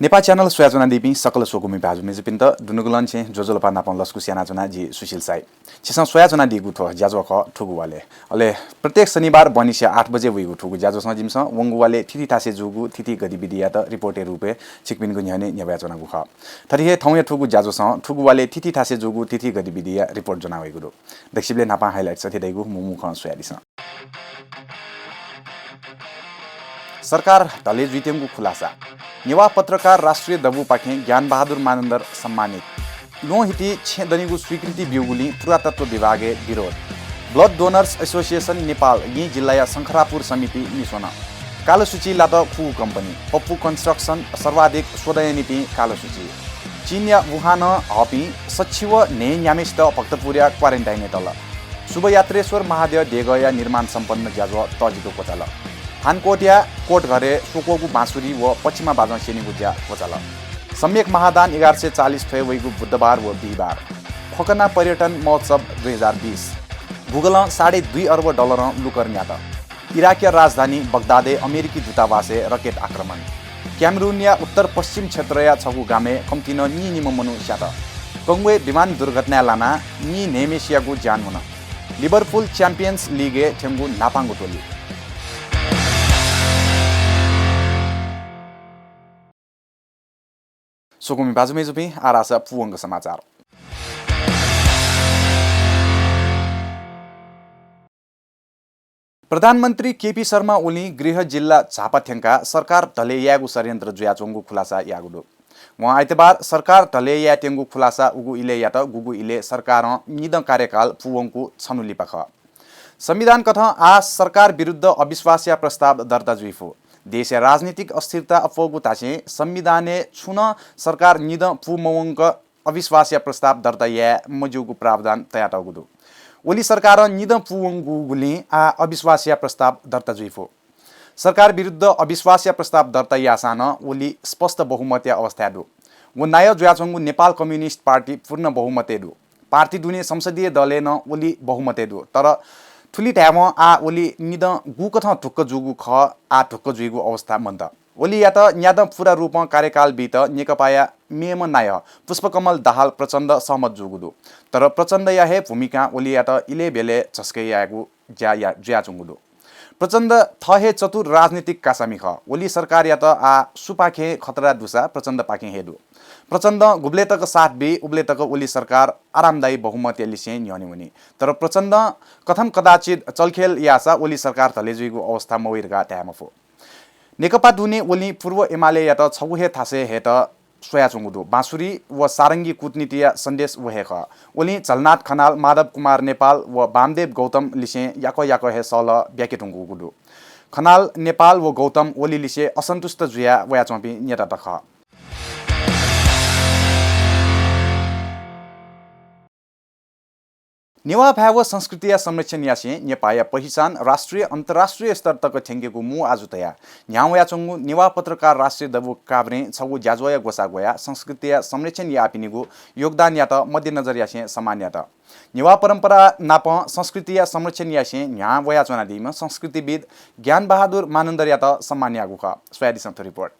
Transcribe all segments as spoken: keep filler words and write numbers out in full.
नेपाः च्यानल स्वयाच्वनादीपिं सकल स्वकुमि भाजु मय्जुपिन्त दुनुगलंनिसें ज्वजलपा नापं लसकुस यानाच्वना जि सुशील साई। छिसं स्वयाच्वनादीगु थ्व ज्याझ्वः खः थुगु वालय्। अले प्रत्येक शनिबार बहनिसिया आठ बजे वइगु थुगु ज्याझ्वःसं जिमिसं वंगु वालय् थीथी थासय् जूगु थीथी गतिविधियात रिपोर्टया रूपय् छिकपिनिगु न्ह्यःने न्ह्यब्वयाच्वनागु खः। थथे हे थौंया थुगु ज्याझ्वःसं थुगु वालय् थीथी थासय् जूगु थीथी गतिविधिया रिपोर्ट ज्वनावइगु दु। दक्वसिबलय् न्हापां highlight सथे दइगु मू मू खँ स्वयादिसँ। सरकार ढले जुइत्यंगु खुलासा। नेवाः पत्रकार राष्ट्रिय दबूपाखें ज्ञानबहादुर मानन्धर सम्मानित। ल्वहंहिति छेँ दनेगु स्वीकृति ब्यूगुलिं पुरातत्व विभागय् विरोध। Blood Donors Association नेपाल येँ जिल्लाया शंखरापुर समिति निस्वन। कालोसूची लात खुगू कम्पनी। पप्पु कन्स्ट्रक्सन सर्वाधिक स्वदँया निंतिं कालोसूची। चीनया वुहानं हःपिं सच्छि व न्हय्न्याम्हेसित भक्तपुरया क्वारेन्टाइनय् तल। शुभयात्रेश्वर महाद्यः देगःया निर्माण सम्पन्न ज्याझ्वः तःजिक क्वचाल। थानकोटया कोटघरय् स्वक्वःगु बाँसुरी व पछिमा बाजं स्यनेगु ज्या क्वचाल। सम्यक महादान एघार सय चालिस थ्वय् वइगु बुधबार व बिहिबार। खोकना पर्यटन महोत्सव दुई हजार बिस। गुगलं साढे दुई अर्ब डलरं लुकर न्यात। इराकया राजधानी बगदादय् अमेरिकी दूतावासय् रकेट आक्रमण। क्यामरूनया उत्तर पश्चिम क्षेत्रया छगू गामय् कम्तिं नं नीनिम्ह मनू स्यात। कङ्गोय् विमान दुर्घटनाय् लानाः नीन्हय्म्हेसियागु ज्यान वन। लिभरपुल च्याम्पियन्स लिगय् थ्यंगु न्हापांगु टोली। स्वकुमि भाजु मय्जुपिं, आः धाःसा पूवंक समाचार। प्रधानमन्त्री केपी शर्मा ओलीं गृह जिल्ला झापा थ्यंकाः सरकार ढले यायेगु षड्यन्त्र जुयाच्वंगु खुलासा याःगु दु। वं आइतबार सरकार ढले यायेत्यंगु खुलासा उगु इलय् यात, गुगु इलय् सरकारं निदँ कार्यकाल पूवंकु छन्हु लिपा खः। संविधान कथं आः सरकार विरुद्ध अविश्वासया प्रस्ताव दर्ता जुइ फु। देशया राजनीतिक अस्थिरता अप्वःगु धासें संविधानय् छुं नं सरकार निदँ पूमवंक अविश्वासया प्रस्ताव दर्ता याये मज्यूगु प्रावधान तयातःगु दु। ओली सरकारं निदँ पूवंगुगुलिं आः अविश्वासया प्रस्ताव दर्ता जुइ फु। सरकार विरुद्ध अविश्वासया प्रस्ताव दर्ता याःसां नं ओली स्पष्ट बहुमतया अवस्थाय् दु। व नायः जुयाच्वंगु नेपाल कम्युनिस्ट पार्टी पूर्ण बहुमतय् दु। पार्टी दुने संसदीय दलय् नं ओली बहुमतय् दु। तर थुलि धायेवं आः ओली निदँ गुकथं ढुक्क जूगु खः, आः ढुक्क जुइगु अवस्था मन्त। ओलीयात न्यादँ पूरा रूपं कार्यकाल बीत नेकपाया मेम्ह नायः पुष्पकमल दाहाल प्रचण्ड सहमत जूगु दु। तर प्रचण्डया हे भूमिकां ओलीयात इलय् ब्यलय् झस्कय् यायेगु ज्या या-, जुयाच्वंगु दु। प्रचण्ड थः हे चतुर राजनीतिक कासामि खः। ओली सरकारयात आः सुपाखें खतरा दुसा प्रचण्डपाखें हे दु। प्रचण्डं गुबलय् तक साथ बी, उबलय् तक ओली सरकार आरामदायी बहुमतया लिसें न्ह्यःने वनी। तर प्रचण्डं कथं कदाचित चलखेल याःसा ओली सरकार ढले जुइगु अवस्था मवइ धकाः धाये मफु। नेकपा दुने ओलीं पूर्व एमालेयात छगू हे थासय् हयेत स्वयाच्वंगु दु। बाँसुरी व सारंगी कूटनीतिया सन्देश व हे खः। ओलीं झलनाथ खनाल, माधव कुमार नेपाल व वामदेव गौतम लिसें याकः याकः हे सल्लाह ब्याके धुंकूगु दु। खनाल, नेपाल व गौतम ओली लिसे असन्तुष्ट जुया वयाच्वंपिं नेतात खः। नेवाः भाय् व संस्कृतिया संरक्षण यासें नेपाःया पहिचान राष्ट्रिय, अन्तर्राष्ट्रिय स्तर तक थ्यंकेगु मू आजु तयाः न्ह्याः वयाच्वंगु नेवाः पत्रकार राष्ट्रिय दबू काभ्रें छगू ज्याझ्वःया ग्वसाः ग्वयाः संस्कृतिया संरक्षण याःपिनिगु योगदानयात मध्यनजर यासें सम्मान यात। नेवाः परम्परा नापं संस्कृतिया संरक्षण यासें न्ह्याः वयाच्वनादीम्ह संस्कृतिविद् ज्ञानबहादुर मानन्धरयात सम्मान याःगु खः। स्वयादिसँ थ्व रिपोर्ट।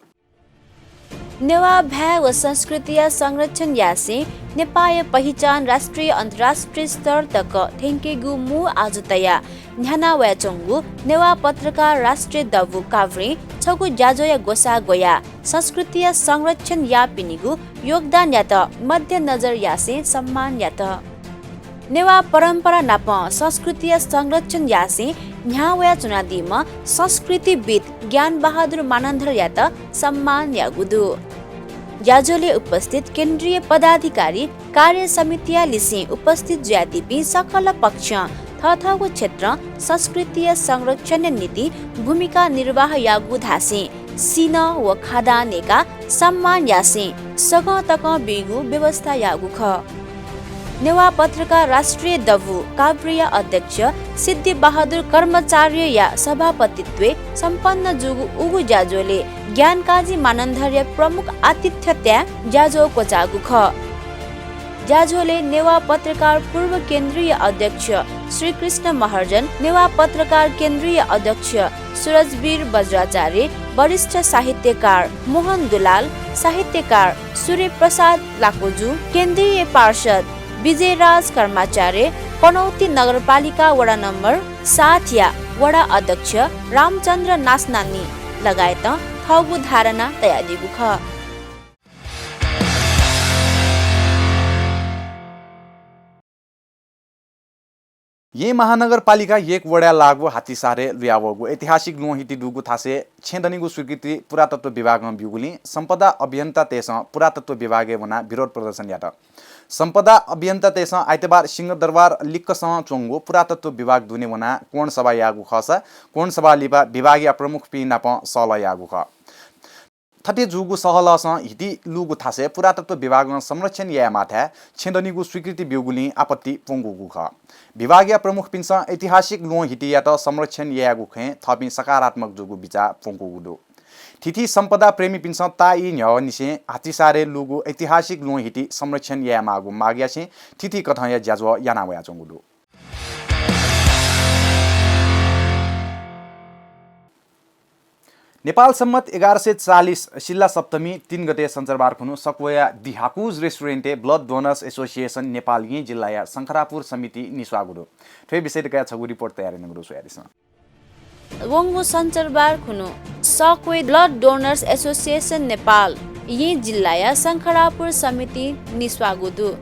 नेवाः भाय् व संस्कृतिया संरक्षण यासें नेपाःया पहिचान राष्ट्रिय अन्तर्राष्ट्रिय स्तर तक थ्यंकेगु मू आजु तयाः न्ह्याना वयाच्वंगु नेवाः पत्रकार राष्ट्रिय दबू काभ्रें छगू ज्याझ्वःया ग्वसाः ग्वयाः संस्कृतिया संरक्षण याःपिनिगु योगदानयात मध्यनजर यासें सम्मान यात। नेवाः परम्परा नाप संस्कृतिया संरक्षण यासें न्ह्याः वयाच्वनादीम्ह संस्कृतिविद् ज्ञानबहादुर मानन्धरयात सम्मान याःगु दु। ज्याझ्वलय् उपस्थित केन्द्रीय पदाधिकारी, कार्य समितिया लिसें उपस्थित जुयादीपिं सकल पक्षं थःथःगु क्षेत्रं संस्कृतिया संरक्षणया निंतिं भूमिका निर्वाह याःगु धासें सिन्हः व खादां नयेकाः सम्मान यासें सगं तकं बीगु व्यवस्था याःगु खः। नेवाः पत्रकार राष्ट्रिय दबू काभ्रेया अध्यक्ष सिद्धिबहादुर कर्माचार्यया सभापतित्वय् सम्पन्न जूगु उगु ज्याझ्वलय् ज्ञानकाजी मानन्धरया प्रमुख आतिथ्यताय् ज्याझ्वः क्वचाःगु खः। ज्याझ्वलय् नेवाः पत्रकार पूर्व केन्द्रीय अध्यक्ष श्रीकृष्ण महर्जन, नेवाः पत्रकार केन्द्रीय अध्यक्ष सुरजवीर बज्राचार्य, वरिष्ठ साहित्यकार मोहन दुलाल, साहित्यकार सूर्य प्रसाद लाकोजु, केन्द्रीय पार्षद विजयराज कर्माचार्य, पनौती नगरपालिका वडा नम्बर सात या वडा अध्यक्ष रामचन्द्र नाचनानी लगायतं थःगु धारणा तयादीगु खः। येँ महानगरपालिका एक वडाय् लाःगु हात्तीसारय् लुयावःगु ऐतिहासिक ल्वहं हिति दुगु थासय् छेँ दनिगु स्वीकृति पुरातत्व विभागं ब्यूगुलिं सम्पदा अभियन्तातय्सं पुरातत्व विभागय् वनाः विरोध प्रदर्शन यात। सम्पदा अभियन्तातय्सं आइतबार सिंहदरबार लिक्कसं च्वंगु पुरातत्व विभाग दुने वनाः कोणसभा याःगु खःसा कोणसभा लिपा विभागया प्रमुखपिं नाप सहलह याःगु खः। थथे जूगु सहलहसं हिति लूगु थासय् पुरातत्व विभागं संरक्षण यायेमाःथाय् छेँ दनिगु स्वीकृति ब्यूगुलिं आपत्ति प्वंकूगु खः। विभागया प्रमुखपिन्सं ऐतिहासिक ल्वहं हितियात संरक्षण यायेगु खँय् थःपिं सकारात्मक जूगु बिचाः प्वंकूगु दु। थीथी सम्पदा प्रेमीपिन्सं ताःई न्ह्यवंनिसें हात्तीसारय् लूगु ऐतिहासिक ल्वहं हिति संरक्षण यायेमाःगु माग यासें थीथी कथंया ज्याझ्वः याना वयाच्वंगु दु। नेपाल सम्मत एघार सय चालिस सिल्ला सप्तमी तीन गते सञ्चरबार खुन्हु सक्वया The Hakus रेस्टुरेन्टय् Blood Donors Association नेपाल येँ जिल्लाया शंखरापुर समिति निस्वाःगु दु। थ्व विषयय् कयाः छगू रिपोर्ट तयार यानागु दु, स्वयादिसँ। वंगु सञ्चरबार खुन्हु सक्वय् Blood Donors Association नेपाल येँ जिल्लाया शंखरापुर समिति निस्वाःगु दु।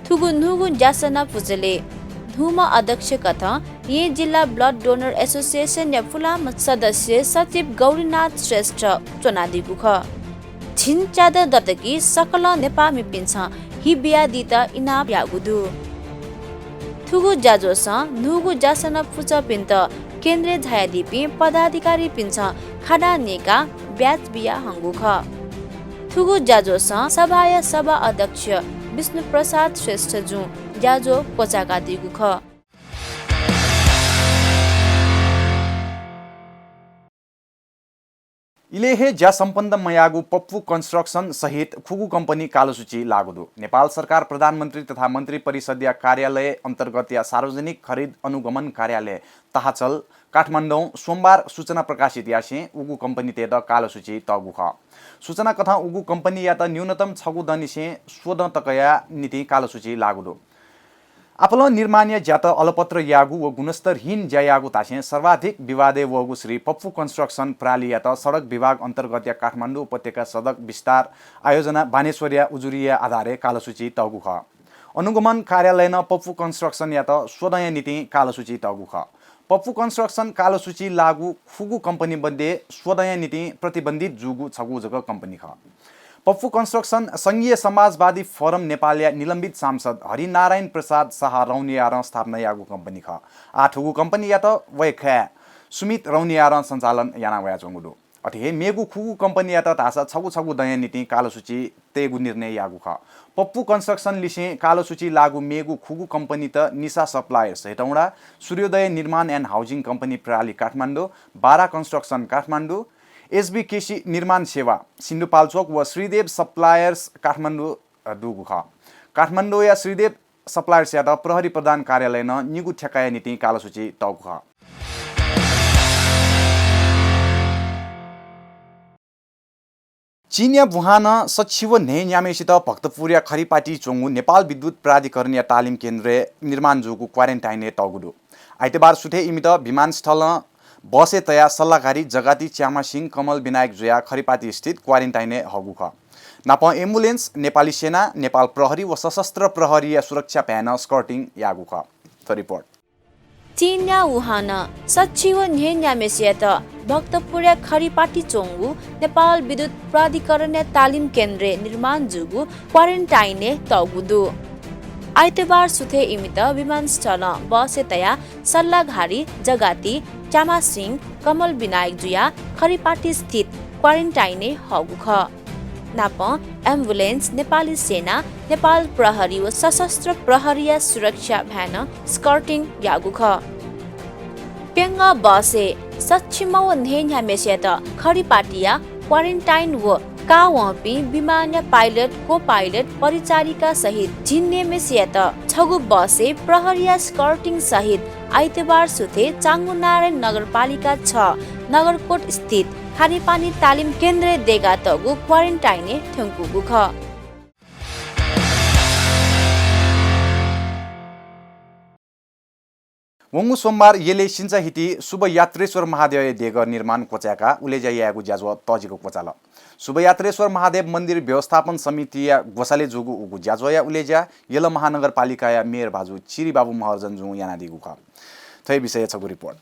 थुगु न्हूगु ज्यासना पुचलय् न्हूम्ह अध्यक्ष कथं येँ जिल्ला Blood Donor Association या पुलांम्ह सदस्य सचिव गौरीनाथ श्रेष्ठ च्वनादीगु खः। झिंच्यादँ दत कि सकलं नेपाःमिपिन्सं हि बियादीत इनाप याःगु दु। थुगु ज्याझ्वलं न्हूगु ज्यासना पुचःपिन्त केन्द्रय् झायादीपिं पदाधिकारीपिन्सं खाना नीकाः ब्याच बियाहंगु खः। थुगु ज्याझ्वलं सभाया सभा अध्यक्ष विष्णु प्रसाद श्रेष्ठ जुं ज्याझ्वः क्वचाय्कादीगु खः। इलय् हे ज्या सम्पन्न मयाःगु पप्पु कन्स्ट्रक्सन सहित खुगू कम्पनी कालोसूची लाःगु दु। नेपाल सरकार प्रधानमन्त्री तथा मन्त्री परिषद्या कार्यालय अन्तर्गतया सार्वजनिक खरिद अनुगमन कार्यालय ताहाचल काठमाडौं सोमबार सूचना प्रकाशित यासें उगु कम्पनीतय्त कालोसूची तःगु खः। सूचना कथं उगु कम्पनीयात न्यूनतम छगू दँनिसें स्वदँ तकया निंतिं कालोसूची लाःगु दु। आपालं निर्माणया ज्यात अलपत्र याःगु व गुणस्तरहीन ज्या याःगु धासें सर्वाधिक विवादय् वःगु श्री पप्पु कन्स्ट्रक्सन प्रालियात सडक विभाग अन्तर्गतया काठमाडौं उपत्यका सडक विस्तार आयोजना बानेश्वरया उजुरीया आधारय् कालोसूची तःगु खः। अनुगमन कार्यालयनं पप्पु कन्स्ट्रक्सनयात स्वदँया निंतिं कालोसूची तःगु खः। पप्पु कन्स्ट्रक्सन कालोसूची लाःगु खुगू कम्पनी मध्ये स्वदँया निंतिं प्रतिबन्धित जूगु छगू जक कम्पनी खः। पप्पु कन्स्ट्रक्सन संघीय समाजवादी फोरम नेपालया निलम्बित सांसद हरिनारायण प्रसाद शाह रौनियारं स्थापना याःगु कम्पनी खः। आः थुगु कम्पनीयात वया काय् सुमित रौनियारं सञ्चालन याना वयाच्वंगु दु। अथे हे मेगु खुगू कम्पनीयात धाःसा छगू छगू दँया निंतिं कालोसूची तयेगु निर्णय याःगु खः। पप्पु कन्स्ट्रक्सन लिसें कालोसूची लाःगु मेगु खुगू कम्पनीत निशा सप्लायर्स हेटौँडा, सूर्योदय निर्माण and housing company प्रालि काठमाडौं, बारा कन्स्ट्रक्सन काठमाडौं, एसबी केसी निर्माण सेवा सिन्धुपाल्चोक व श्रीदेव सप्लायर्स काठमाडौं, अ, दुगु खः। काठमाडौंया श्रीदेव सप्लायर्सयात प्रहरी प्रधान कार्यालयनं निगू ठेक्काया निंतिं कालोसूची तःगु खः। चीनया वुहानं सछि व न्हय्न्याम्हेसित भक्तपुरया खरिपाटी च्वंगु नेपाल विद्युत प्राधिकरणया तालिम केन्द्रय् निर्माण जूगु क्वारेन्टाइनय् तःगु दु। आइतबार सुथय् इमित विमानस्थलं बसय् तयाः सल्लाघारी, जगाती, च्यामासिङ, कमल विनायक जुयाः खरिपाटी स्थित क्वारेन्टाइनय् हःगु खः। नापं एम्बुलेन्स, नेपाली सेना, नेपाल प्रहरी व सशस्त्र प्रहरीया सुरक्षा भ्यानं स्कर्टिङ याःगु खः। थ्व रिपोर्ट। चीनया वुहानं सछि व न्हय्न्याम्हेसित भक्तपुरया खरिपाटी च्वंगु नेपाल विद्युत प्राधिकरणया तालिम केन्द्रय् निर्माण जूगु क्वारेन्टाइनय् तःगु दु। आइतबार सुथय् इमित विमानस्थलं बसय् तयाः सल्लाघारी, जगाती, च्यामासिङ, कमल विनायक जुयाः खरिपाटी स्थित क्वारेन्टाइनय् हःगु खः। नापं एम्बुलेन्स, नेपाली सेना, नेपाल प्रहरी व सशस्त्र प्रहरीया सुरक्षा भ्यानं स्कर्टिङ याःगु खः। प्यंगः बसय् सछिम्ह व न्हय्न्याम्हेसित खरिपाटीया क्वारेन्टाइन व काः वंपिं विमानया पाइलट, को-पाइलट, परिचारिका सहित झिंन्हय्म्हेसित छगू बसय् प्रहरीया स्कर्टिङ सहित आइतबार सुथय् चांगुनारायण नगरपालिका छ नगरकोट स्थित खानेपानी तालिम केन्द्रय् दयेकातःगु quarantine-य् थ्यंकूगु खः। वंगु सोमबार यलय् सिन्चाहिति शुभयात्रेश्वर महादेवया देगः निर्माण क्वचाय्काः उलेज्या यायेगु ज्याझ्वः तःजिक क्वचाल। शुभयात्रेश्वर महादेव मन्दिर व्यवस्थापन समितिया ग्वसालय् जूगु उगु ज्याझ्वःया उलेज्या यल महानगरपालिकाया मेयर भाजु चिरिबाबु महर्जन जुं यानादीगु खः। थ्व विषयय् छगू रिपोर्ट।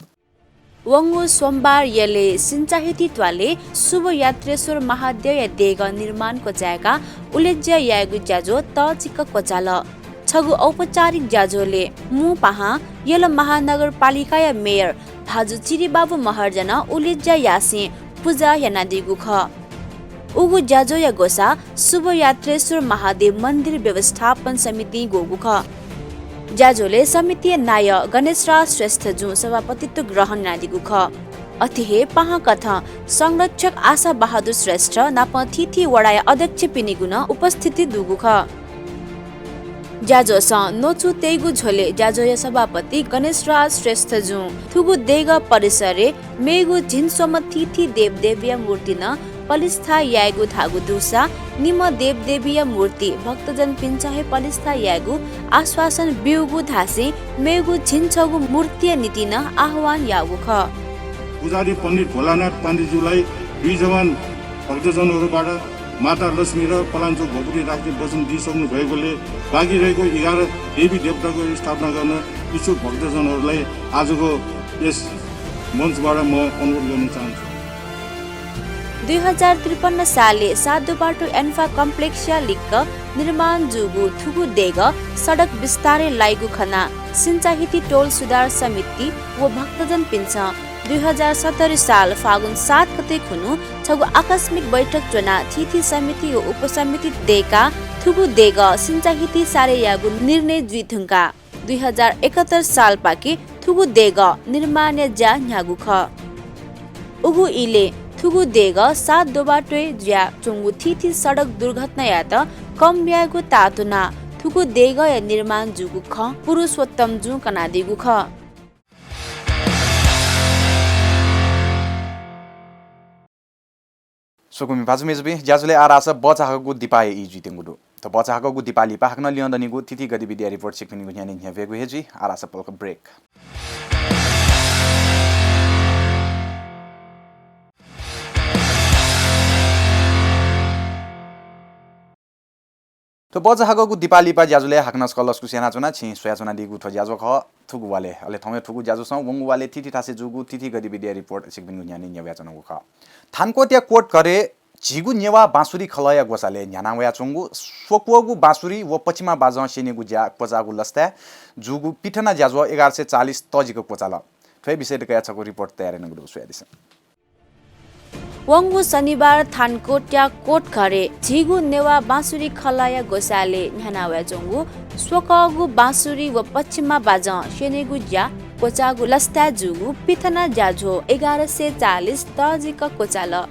वंगु सोमबार यलय् सिन्चाहिति त्वालय् शुभयात्रेश्वर महादेवया देगः निर्माण क्वचाय्काः उलेज्या यायेगु ज्याझ्वः तःजिक क्वचाल। छगू औपचारिक ज्याझ्वलय् मू पाहां यल महानगरपालिकाया मेयर भाजु चिरिबाबु महर्जनं उलेज्या यासें पुजा यानादीगु खः। उगु ज्याझ्वःया ग्वसाः शुभयात्रेश्वर महादेव मन्दिर व्यवस्थापन समितिं ग्वःगु खः। ज्याझ्वलय् समितिया नायः गणेशराज श्रेष्ठ जुं सभापतित्व ग्रहण यानादीगु खः। अथे हे पाहां कथं संरक्षक आशा बहादुर श्रेष्ठ नाप थीथी वडाया अध्यक्षपिनिगु नं उपस्थिति दुगु खः। ज्याझ्वःसं न्वचु तयेगु झ्वलय् ज्याझ्वःया सभापति गणेशराज श्रेष्ठ जुं थुगु देगः परिसरय् मेगु झिंस्वम्ह थीथी देवदेवीया मूर्ति नं पलिस्था यायेगु धाःगु दुसा निम्ह देवदेवीया मूर्ति भक्तजनपिन्सं हे पलिस्था यायेगु आश्वासन ब्यूगु धासें मेगु झिंछगू मूर्तिया निंतिं नं आह्वान याःगु खः। पुजारी पण्डित भोलानाथ पाण्डेज्यूलाई दुई जवान भक्तजनहरूबाट माता लक्ष्मी र पलाञ्चोक भोपुरी राख्ने वचन दिइसक्नु भएकोले बाँकी रहेको एघार देवी देवताको स्थापना गर्न इच्छुक भक्तजनहरूलाई आजको यस मञ्चबाट म अनुरोध गर्न चाहन्छु। दुई हजार त्रिपन्न सालय् साधुबाटो एन्फा कम्प्लेक्सया लिक्क निर्माण जूगु थुगु देगः सडक विस्तारय् लाइगु खनाः सिन्चाहिति टोल सुधार समिति व भक्तजनपिन्सं दुई हजार सत्तरी साल फागुन सात गते खुन्हु छगू आकस्मिक बैठक ज्वनाः थीथी समिति व उपसमिति दयेकाः थुगु देगः सिन्चाहिति सारे यायेगु निर्णय जुइ धुंकाः दुई हजार एकहत्तर सालपाखे थुगु देगः निर्माणया ज्या न्ह्याःगु खः। उगु इलय् थुगु देगः सात दोबाटोय् जुयाच्वंगु थीथी सडक दुर्घटनायात कम यायेगु ताःतुनाः थुगु देगःया निर्माण जूगु खँ पुरुषोत्तम जुं कनादीगु खः। स्वकुमि भाजु मय्जुपिं, ज्याझ्वलय् आः धाःसा बचाहाकःगु दिपाया ई जुइत्यंगु दु। थ्व बचाहाकःगु दिपा लिपा हाकनं लिहां दनिगु थीथी गतिविधिया रिपोर्ट छिकपिनिगु न्ह्यःने न्ह्यब्वयेगु हे जुइ। आः धाःसा पलख ब्रेक। थ्व बचाहाकःगु दिपा लिपा ज्याझ्वलय् हाकनं छकः लसकुस यानाच्वना। छिं स्वयाच्वनादीगु थ्व ज्याझ्वः खः थुगु वालय्। अले थौंया थुगु ज्याझ्वःसं वंगु वालय् थीथी थासय् जूगु थीथी गतिविधिया रिपोर्ट छिकपिनिगु न्ह्यःने न्ह्यब्वयाच्वनागु खः। थानकोटया कोटघरय् झीगु नेवाः बाँसुरी खलःया ग्वसालय् न्ह्याना वयाच्वंगु स्वक्वःगु बाँसुरी व पछिमा बाजं स्यनेगु ज्या क्वचाःगु लसताय् जूगु पिथना ज्याझ्वः एघार सय चालिस तःजिक क्वचाल। थ्व विषयय् कयाः छकू रिपोर्ट तयार यानागु दु, स्वयादिसँ। वंगु शनिबार थानकोटया कोटघरय् झीगु नेवाः बाँसुरी खलःया ग्वसालय् न्ह्याना वयाच्वंगु स्वक्वःगु बाँसुरी व पछिमा बाजं स्यनेगु ज्या क्वचाःगु लसताय् जूगु पिथना ज्याझ्वः एघार सय चालिस तःजिक क्वचाल।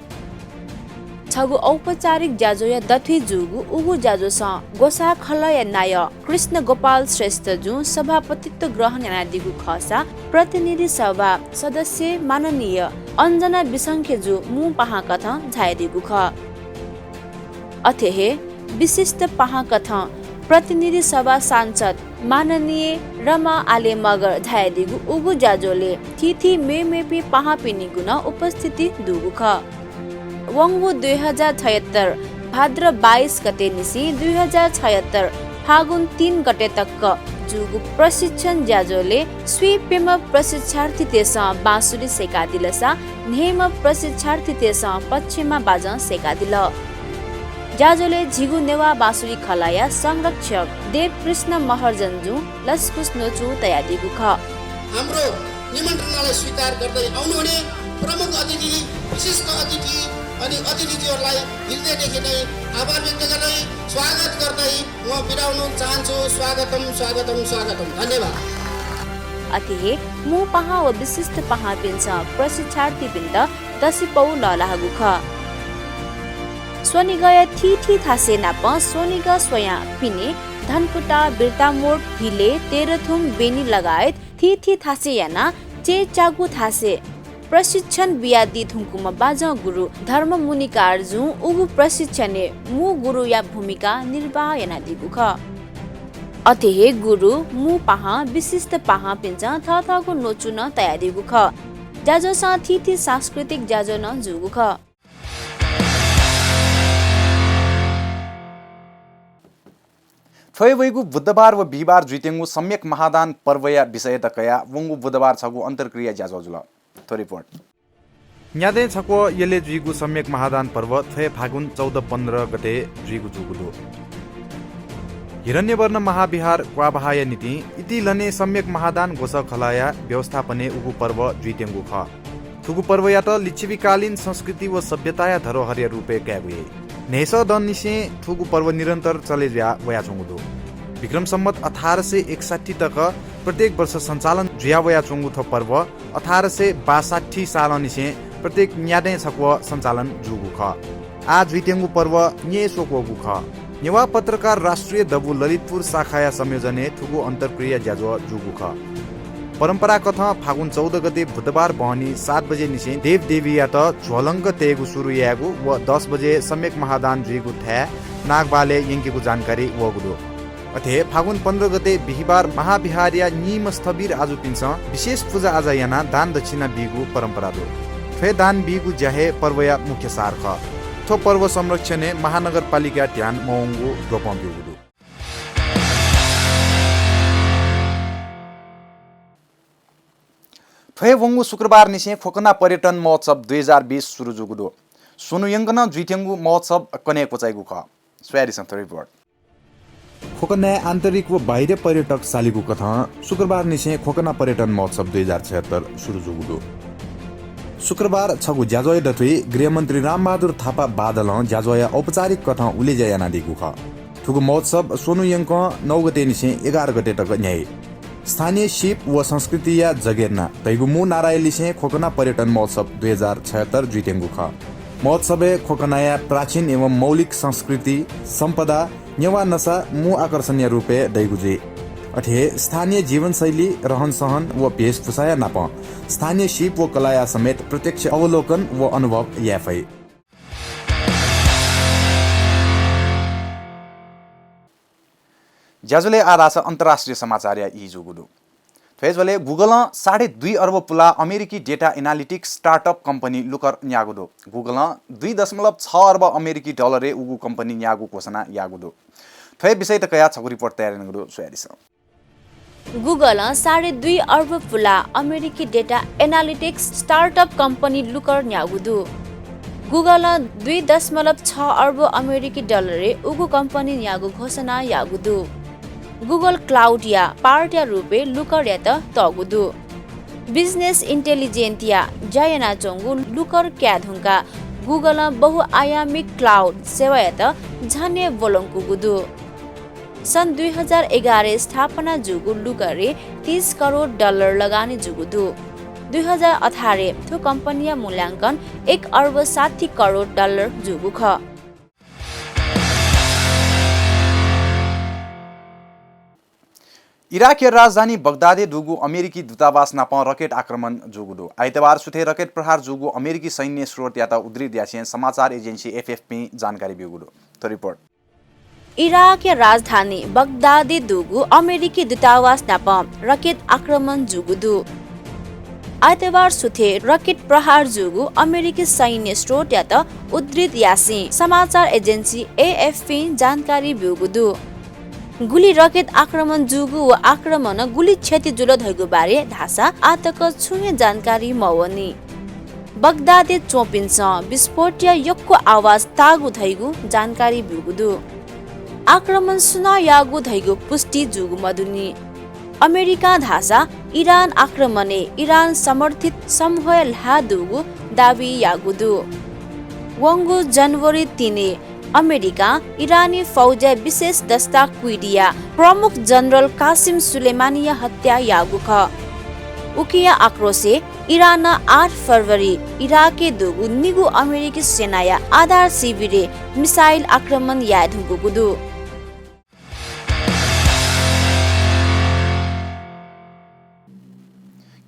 छगू औपचारिक ज्याझ्वःया दथुइ जूगु उगु ज्याझ्वःसं ग्वसाः खलःया नायः कृष्ण गोपाल श्रेष्ठ जुं सभापतित्व ग्रहण यानादीगु खःसा प्रतिनिधि सभा सदस्य माननीय अञ्जना बिसंखे जु मू पाहां कथं झायादीगु खः। अथे हे विशिष्ट पाहां कथं प्रतिनिधि सभा सांसद माननीय रमा आले मगर झायादीगु उगु ज्याझ्वलय् थीथी मेमेपिं पाहांपिनिगु नं उपस्थिति दुगु खः। वंगु दुई हजार छयत्तर भाद्र बाइस गते निसें दुई हजार छयत्तर फागुन तीन गते तक जूगु प्रशिक्षण ज्याझ्वलय् स्वीप्यम्ह प्रशिक्षार्थीतय्सं बाँसुरी सय्कादिलसा न्हय्म्ह प्रशिक्षार्थीतय्सं पछिमा बाजं सय्कादिल। ज्याझ्वलय् झीगु नेवाः बाँसुरी खलःया संरक्षक देवकृष्ण महर्जन जुं लसकुस न्वचु तयादीगु खः। हाम्रो निमन्त्रणालाई स्वीकार गर्दै आउनुहुने प्रमुख अतिथि, विशिष्ट अतिथि अनि अतिथिज्यूहरूलाई हृदयदेखि नै आभार व्यक्त गर्दै स्वागत गर्दै म बिदा हुन चाहन्छु। स्वागतम, स्वागतम, स्वागतम। धन्यवाद। अथे हे मू पाहां व विशिष्ट पाहांपिन्सं प्रशिक्षार्थीपिन्त दसिपौ लःल्हाःगु खः। स्वनिगःया थीथी थासय् नाप स्वनिगः स्वयां पिने, धनकुटा, बिर्तामोड, हिले, तेह्रथुम, बेनी लगायत थीथी थासय् यानाः चय्च्यागू थासय् प्रशिक्षण बियादी धुंकूम्ह बाजं गुरु धर्ममुनिकारजुं उगु प्रशिक्षणय् मू गुरुया भूमिका निर्वाह यानादीगु खः। अथे हे गुरु मू पाहां विशिष्ट पाहांपिन्सं थःथःगु न्वचु नं तयादीगु खः। ज्याझ्वलय् थीथी सांस्कृतिक ज्याझ्वः नं जूगु खः। थ्व हे वइगु बुधबार व बिहिबार जुइत्यंगु सम्यक महादान पर्वया विषययात कयाः वंगु बुधबार छगू अन्तर्क्रिया ज्याझ्वः जुल। थ्व रिपोर्ट। न्यादँय् छक्वः यलय् जुइगु सम्यक महादान पर्व थ्व हे फागुन चौध पन्ध्र गते जुइगु जूगु दु। हिरण्यवर्ण महाविहार क्वाःबहाःया निंतिं इतिलनय् सम्यक महादान ग्वसः खलःया व्यवस्थापनय् उगु पर्व जुइत्यंगु खः। थुगु पर्वयात लिच्छविकालीन संस्कृति व सभ्यताया धरोहरया रूपय् कायेगु याइ। न्हय्सः दँनिसें थुगु पर्व निरन्तर चले जुया वयाच्वंगु दु। विक्रम सम्वत अठार सय एकसट्ठी तक प्रत्येक वर्ष सञ्चालन जुया वयाच्वंगु थ्व पर्व अठार सय बासट्ठी सालंनिसें प्रत्येक न्यादँय् छक्वः सञ्चालन जूगु खः। आः जुइत्यंगु पर्व न्यय् स्वक्वःगु खः। नेवाः पत्रकार राष्ट्रिय दबू ललितपुर शाखाया संयोजनय् थुगु अन्तर्क्रिया ज्याझ्वः जूगु खः। परम्पराकथं फागुन चौध गते बुधबार बहनी सात बजेनिसें देवदेवीयात झ्वलंक तयेगु सुरु यायेगु व दस बजे सम्यक महादान जुइगु थाय् नागबहालय् यंकेगु जानकारी वःगु दु। अथे हे फागुन पन्ध्र गते बिहिबार महाविहारया निइम्ह स्थविर आजुपिन्सं विशेष पुजाआजा यानाः दान दक्षिणा बीगु परम्परा दु। थ्व हे दान बीगु ज्या हे पर्वया मुख्य सार खः। थ्व पर्व संरक्षणय् महानगरपालिकाया ध्यान मवंगु द्वपं ब्यूगु दु। थ्व हे वंगु शुक्रबारनिसें खोकना पर्यटन महोत्सव दुई हजार बीस सुरु जूगु दु। स्वन्हु यंकं जुइत्यंगु महोत्सव कन्हय् क्वचाइगु खः। स्वयादिसँ थ्व रिपोर्ट। खोकनाय् आन्तरिक व बाहिर पर्यटक सालीगु कथं शुक्रबारनिसें खोकना पर्यटन महोत्सव दुई हजार छयत्तर सुरु जूगु दु। शुक्रबार छगू ज्याझ्वःया दथुइ गृहमन्त्री रामबहादुर थापा बादलं ज्याझ्वःया औपचारिक कथं उलेज्या यानादीगु खः। थुगु महोत्सव स्वन्हु यंकं नौ गतेनिसें एघार गते तक न्ह्याइ। स्थानीय सीप व संस्कृतिया जगेर्ना धइगु मू नाराया लिसें खोकना पर्यटन महोत्सव दुई हजार छयत्तर जुइत्यंगु खः। महोत्सवय् खोकनाया प्राचीन एवं मौलिक संस्कृति, सम्पदा, नेवाः नसा मू आकर्षणया रूपय् दइगु जुइ। अथे हे स्थानीय जीवनशैली, रहनसहन व भेषभूषाया नापं स्थानीय सीप व कलाया समेत प्रत्यक्ष अवलोकन व अनुभव याये फइ। ज्याझ्वलय् आः धाःसा अन्तर्राष्ट्रिय समाचारया ई जूगु दु। थ्व हे झ्वलय् Google-ं साढे दुई अर्ब पुलाः अमेरिकी data analytics startup company Looker न्याःगु दु। Google-ं दुई दशमलव छ अर्ब अमेरिकी डलरय् उगु company न्याःगु घोषणा याःगु दु। थ्व हे विषययात कयाः छगू रिपोर्ट तयार यानागु दु, स्वयादिसँ। Google-ं साढे दुई अर्ब पुलाः अमेरिकी data analytics startup company Looker न्याःगु दु। Google-ं दुई दशमलव छ अर्ब अमेरिकी डलरय् उगु company न्याःगु घोषणा याःगु दु। Google Cloud-या part-या रूपय् Looker-यात तःगु दु। Business intelligence-या ज्या यानाच्वंगु Looker काये धुंकाः Google-ं बहुआयामिक cloud सेवायात झन हे ब्वलंकूगु दु। सन् दुई हजार एघारय् स्थापना जूगु Looker-य् तीस करोड डलर लगानी जूगु दु। दुई हजार अठारय् थ्व company-या मूल्यांकन एक अर्ब साठी करोड डलर जूगु खः। इराकया राजधानी बगदादय् दुगु अमेरिकी दूतावास नाप rocket आक्रमण जूगु दु। आइतबार सुथय् rocket प्रहार जूगु अमेरिकी सैन्य स्रोतयात उद्धृत यासें समाचार agency F F P-ं जानकारी ब्यूगु दु। थ्व रिपोर्ट। इराकया राजधानी बगदादय् दुगु अमेरिकी दूतावास नाप rocket आक्रमण जूगु दु। आइतबार सुथय् rocket प्रहार जूगु अमेरिकी सैन्य स्रोतयात उद्धृत यासें समाचार agency A F P-ं जानकारी ब्यूगु दु। गुलि rocket आक्रमण जूगु व आक्रमणं गुलि क्षति जुल धइगु बारे धाःसा आःतक छुं हे जानकारी मवनी। बगदादय् च्वंपिन्सं विस्फोटया यक्व आवाज ताःगु धइगु जानकारी ब्यूगु दु। आक्रमण सुनां याःगु धइगु पुष्टि जूगु मदुनि। अमेरिकां धाःसा इरान आक्रमणय् इरान समर्थित समूहया ल्हाः दुगु दाबी याःगु दु। वंगु जनवरी तीनय् अमेरिकां इरानी फौजया विशेष दस्ता क्विडीया प्रमुख जनरल कासिम सुलेमानीया हत्या याःगु खः। उकिया आक्रोशय् इरानं आठ फरवरी इराकय् दुगु निगू अमेरिकी सेनाया आधार शिविरय् मिसाइल आक्रमण याये धुंकूगु दु।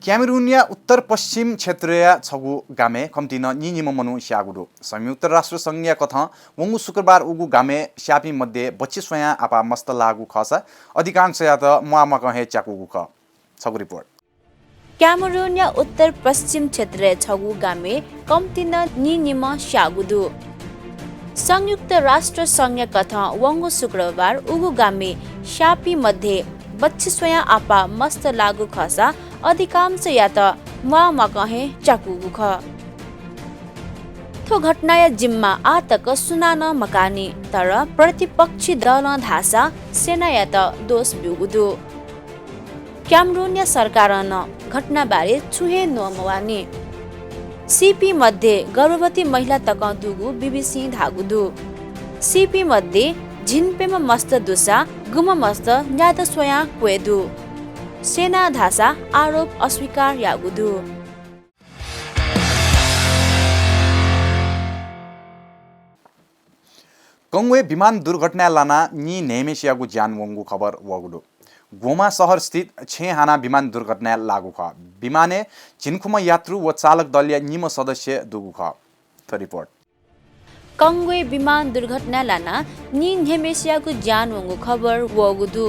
क्यामेरुनया उत्तर पश्चिम क्षेत्रया छगू गामय् कम्तिं नं नीनिम्ह मनू स्याःगु दु। संयुक्त राष्ट्र संघया कथं वंगु शुक्रबार उगु गामय् स्याःपिं मध्ये बच्छि स्वयां आपाः मस्त लाःगु खःसा अधिकांशयात म्वाःम्वाकं हे च्याकूगु खः। छगू रिपोर्ट। क्यामेरुनया उत्तर पश्चिम क्षेत्रय् छगू गामय् कम्तिं नं नीनिम्ह स्याःगु दु। संयुक्त राष्ट्र संघया कथं वंगु शुक्रबार उगु गामय् स्याःपिं मध्ये बच्छि स्वयां आपाः मस्त लाःगु खःसा अधिकांशयात म्वाःम्वाकं हे च्याकूगु खः। थ्व घटनाया जिम्मा आः तक सुनानं मकाःनि, तर प्रतिपक्षी दलं धाःसा सेनायात दोष ब्यूगु दु। क्यामरुनया सरकारं नं घटनाबारे छुं हे न्वँ मवाःनि। सीपिं मध्ये गर्भवती महिला तकं दुगु बीबीसीं धाःगु दु। सीपिं मध्ये झिंप्यम्ह मस्त दुसा गुम्ह मस्त न्याद्वः स्वयां क्वय् दु। सेनां धाःसा आरोप अस्वीकार याःगु दु। कंगुय् विमान दुर्घटनाय् लानाः नीन्हय् म्हेसियागु ज्यान वंगु खबर वःगु दु। गोमा शहर स्थित छेँय् हानं विमान दुर्घटनाय् लाःगु खः। विमानय् झिंखुम्ह यात्रु व चालक दलया निम्ह सदस्य दुगु खः। थ्व रिपोर्ट। कंगुय् विमान दुर्घटनाय् लानाः नीन्हय् म्हेसियागु ज्यान वंगु खबर वःगु दु।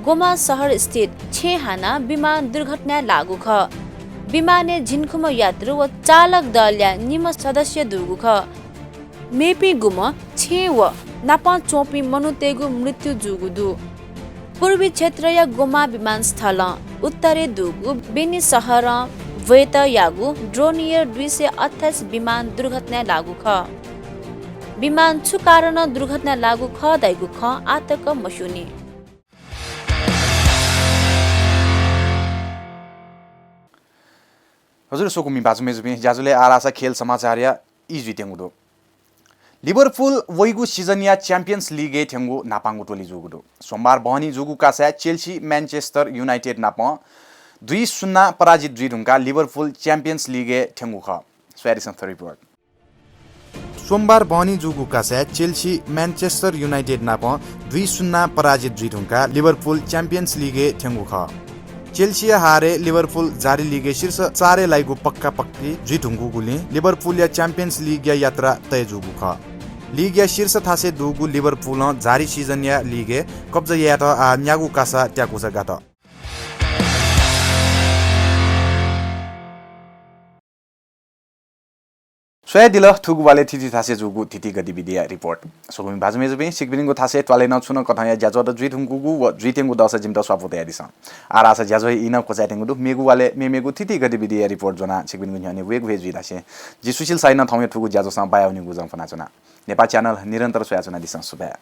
गोमा शहर स्थित छेँय् हानं विमान दुर्घटनाय् लाःगु खः। विमानय् झिंखुम्ह यात्रु व चालक दलया निम्ह सदस्य दुगु खः। मेपिं गुम्ह छेँय् व नापं च्वंपिं मनूतय्गु मृत्यु जूगु दु। पूर्वी क्षेत्रया गोमा विमानस्थलं उत्तरय् दुगु बेनी शहरं ब्वय्त याःगु ड्रोनियर दुई सय अट्ठाइस विमान दुर्घटनाय् लाःगु खः। विमान छु कारणं दुर्घटनाय् लाःगु खः धइगु खँ आः तक मस्यूनि। हजुर, स्वकुमि भाजु मय्जुपिं, ज्याझ्वलय् आः धाःसा खेल समाचारया ई जुइत्यंगु दु। लिभरपुल वइगु सिजनया च्याम्पियन्स लिगय् थ्यंगु न्हापांगु टोली जूगु दु। सोमबार बहनी जूगु कासाय् चेल्सी म्यानचेस्टर युनाइटेड नाप दुई सुन्ना पराजित जुइ धुंकाः लिभरपुल च्याम्पियन्स लिगय् थ्यंगु खः। स्वयादिसँ थ्व रिपोर्ट। सोमबार बहनी जूगु कासाय् चेल्सी म्यानचेस्टर युनाइटेड नाप दुई सुन्ना पराजित जुइ धुंकाः लिभरपुल च्याम्पियन्स लिगय् थ्यंगु खः। चेल्सीया हारय् लिभरपुल जारी लिगय् शीर्ष चारय् लाइगु पक्कापक्की जुइ धुंकूगुलिं लिभरपुलया च्याम्पियन्स लिगया यात्रा तय जूगु खः। लिगया शीर्ष थासय् दुगु लिभरपुलं जारी सिजनया लिगय् कब्जा यायेत आः न्यागू कासा त्याकुसा गात। स्वयादिल थुगु वालय् थीथी थासय् जूगु थीथी गतिविधिया रिपोर्ट। स्वकुमि भाजु मय्जुपिं, छिकपिनिगु थासय् त्वालय् नं छुं नं कथंया ज्याझ्वः जुइ धुंकूगु व जुइत्यंगु दःसा जिमित स्वापू तयादिसँ। आः धाःसा ज्याझ्वः ई नं क्वचायेत्यंगु दु। मेगु वालय् मेमेगु थीथी गतिविधिया रिपोर्ट ज्वनाः छिकपिनिगु न्ह्यःने वयेगु हे जुइ धासें जि सुशील शाहीं नं थौंया थुगु ज्याझ्वःसं बायावनीगु जं फ्वनाच्वना। नेपाः च्यानल निरन्तर स्वयाच्वनादिसँ। सुभाय्।